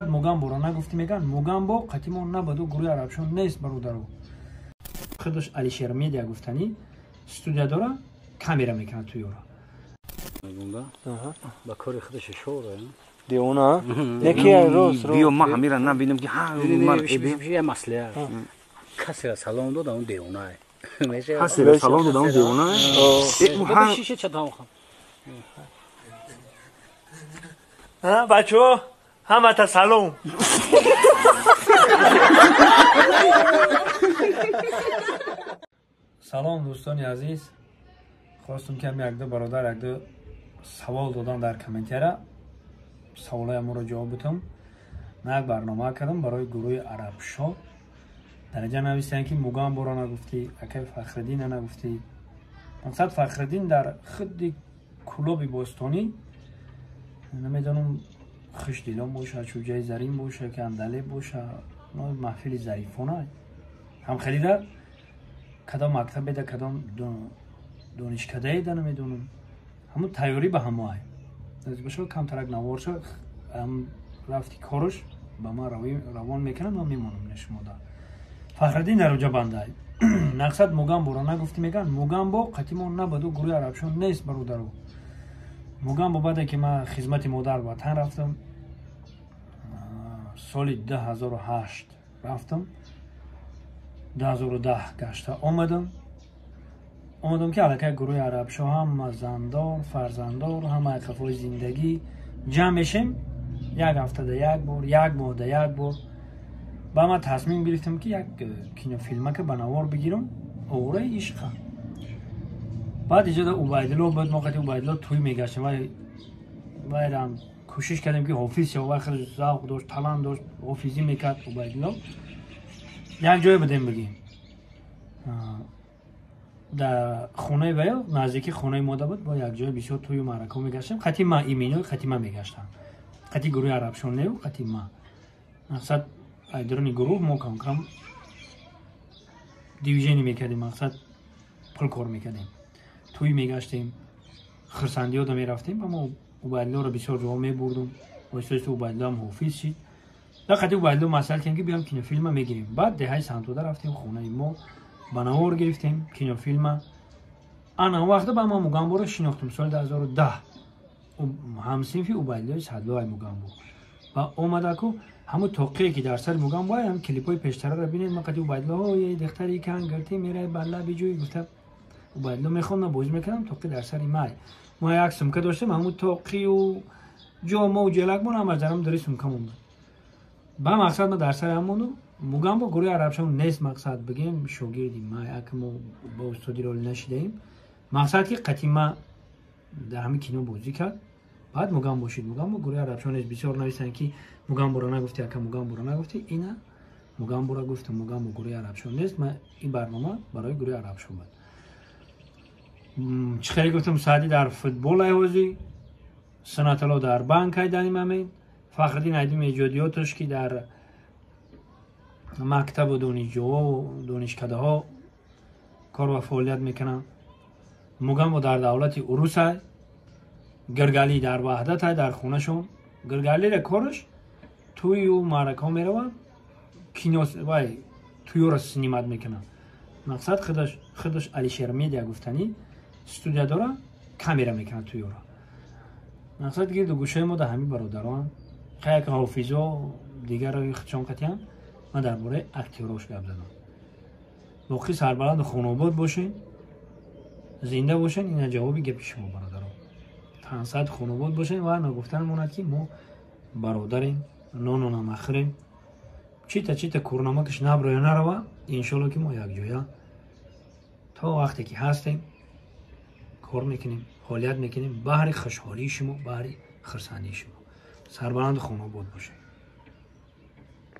Мугамборо нагуфтӣ, меган Мугамбо қатимо набаду гурӯҳи арабшон нест, бародаро. Худаш Алишер Медиа гуфтанӣ студия дора, камера мекунад туёра. Ба кори худаш шора. Девона? Неки рост биё, ман ҳамира набинам ки я маслиҳат. Касера салом дод, он девона. Касера салом дод, он девона. Шиша чатам хам. Бачаҳо, ҳамата салом. Салом, дӯстони азиз. Хостум ки ҳам якду бародар якду савол додан дар комментария, саволҳои аморо ҷавоб бутам. Ман як барнома кардам барои гурӯҳи Арабшо. Дар инҷа нависанд ки Мугамборо нагуфтӣ, акай Фахриддина нагуфтӣ. Мақсад Фахриддин дар худи клуби бостонӣ, намедонам, хушдилон боша, чӯҷаи зарин боша, ки андале боша, маҳфили зарифона ҳамхелида кадом мактабеда, кадом донишкадаеда, намедонам, ҳамун тайёрӣ ба ҳамоай боша, камтарак наворша рафти корш ба ман равон мекунам, ман мемонам нешумода. Фахриддин дар оҷа бандай. Мақсад Мугамборо нагуфтӣ, меган Мугамбо қатимо набаду гурӯҳи арабшон нест, бародаро. Мугамбо баъде ки ман хизмати модар ватан рафтам, соли 2008 рафтам, 2010 гашта омадам. Омадам ки аллакай гурӯҳи арабшо ҳама зандор, фарзандор, ҳама қафои зиндагӣ ҷамъ мешем, як ҳафтада як бор, як моҳда як бор. Ба ман тасмим гирифтам ки як кинофилмака ба навор бигирам, оғораи ишқа. Баъд иҷода Убайдулло буд, мо қати Убайдулло тӯй мегаштем, вайрам кӯшиш кардем ки ҳофиз шава, вай хеле завқ дошт, талант дошт, ҳофизӣ мекард Убайдулло. Як ҷое будем, бигем, дар хонаи вай, наздики хонаи мода буд, бо як ҷое бисёр тӯю маъракаҳо мегаштем. Қати ма имино, қати ма мегаштам, қати гурӯҳи арабшон неу, қати ма. Мақсад айдарони гурӯҳ мо камкам дивижени мекардем, мақсад пул кор мекардем, тӯй мегаштем, хурсандиёда мерафтем. Ба мо Убайдуллоро бисёр ҷо мебурдум. Оҳиста оҳиста Убайдулло ҳам ҳофиз шид. Ба қати Убайдулло масъала кардем ки биём кинофилма мегирем. Баъд деҳаи Сантода рафтем, хонаи мо ба навор гирифтем кинофилма. Ана он вақта ба ман Мугамборо шинохтум, соли 2010 ҳамсинфи Убайдуллои Садлоай Мугамбо. Ва омадаку ҳамун тоқие ки дар сари Мугамбо, ҳам клипҳои пештараро бинед, ман қати Убайдулло ой духтари кангиртӣ мерай ба лаби ҷӯй гуфта Убайдулло мехондам, бозӣ мекардам, тоқи дар сари май. Мо як сумка доштем, ҳамун тоқию ҷомаву ҷелакмон ҳамаш дар ҳам дари сумка монда. Ба мақсад ма дар сари ҳамону Мугамбо гурӯҳи арабшон нест, мақсад бигем шогирди ма, як мо ба устоди роли нашидаем. Мақсад ки қати ма дар ҳамин кино бозӣ кард, баъд Мугамбо шид. Мугамбо гурӯҳи арабшон нест. Бисёр нависанд ки Мугамборо нагуфтӣ, ака Мугамборо нагуфтӣ. Ина Мугамборо гуфтам, Мугамбо гурӯҳи арабшон нест. Ма ин барнома барои гурӯҳи арабшон буд. Чӣ хеле гуфтам, Саъдӣ дар футбол айҳозӣ, Санаталло дар банк айдани мамин, Фахриддин айдим эҷодиёташ ки дар мактабу донишҷӯҳову донишкадаҳо кор ва фаъолият мекунанд. Мугамбо дар давлати Урусай, Гиргалӣ дар Ваҳдатай, дар хонашон. Гиргалира кораш тӯю маъракаҳо меравад, кино вай тӯёро снимат мекунад. Мақсад худаш Алишер Медиа гуфтанӣ студия дора, камера мекунад тӯёро. Мақсад гирду гӯшаи мо да ҳамин бародарон, як ҳофизо дигарро худшон қатиям. Ман дар бораи актёрош гап задам. Боқӣ сарбаланду хонобод бошен, зинда бошен. Ина ҷавоби гапи шумо, бародарон. Тансад хонобод бошен ва нагуфтан монад ки мо бародарем, нону намахӯрем. Чита чита курнамакаш наброя нарава, иншолло ки мо якҷоя то вақте ки ҳастем кор мекунем, фаъолият мекунем баҳри хушҳолии шумо, баҳри хурсандии шумо. Сарбаланду хонобод бошед.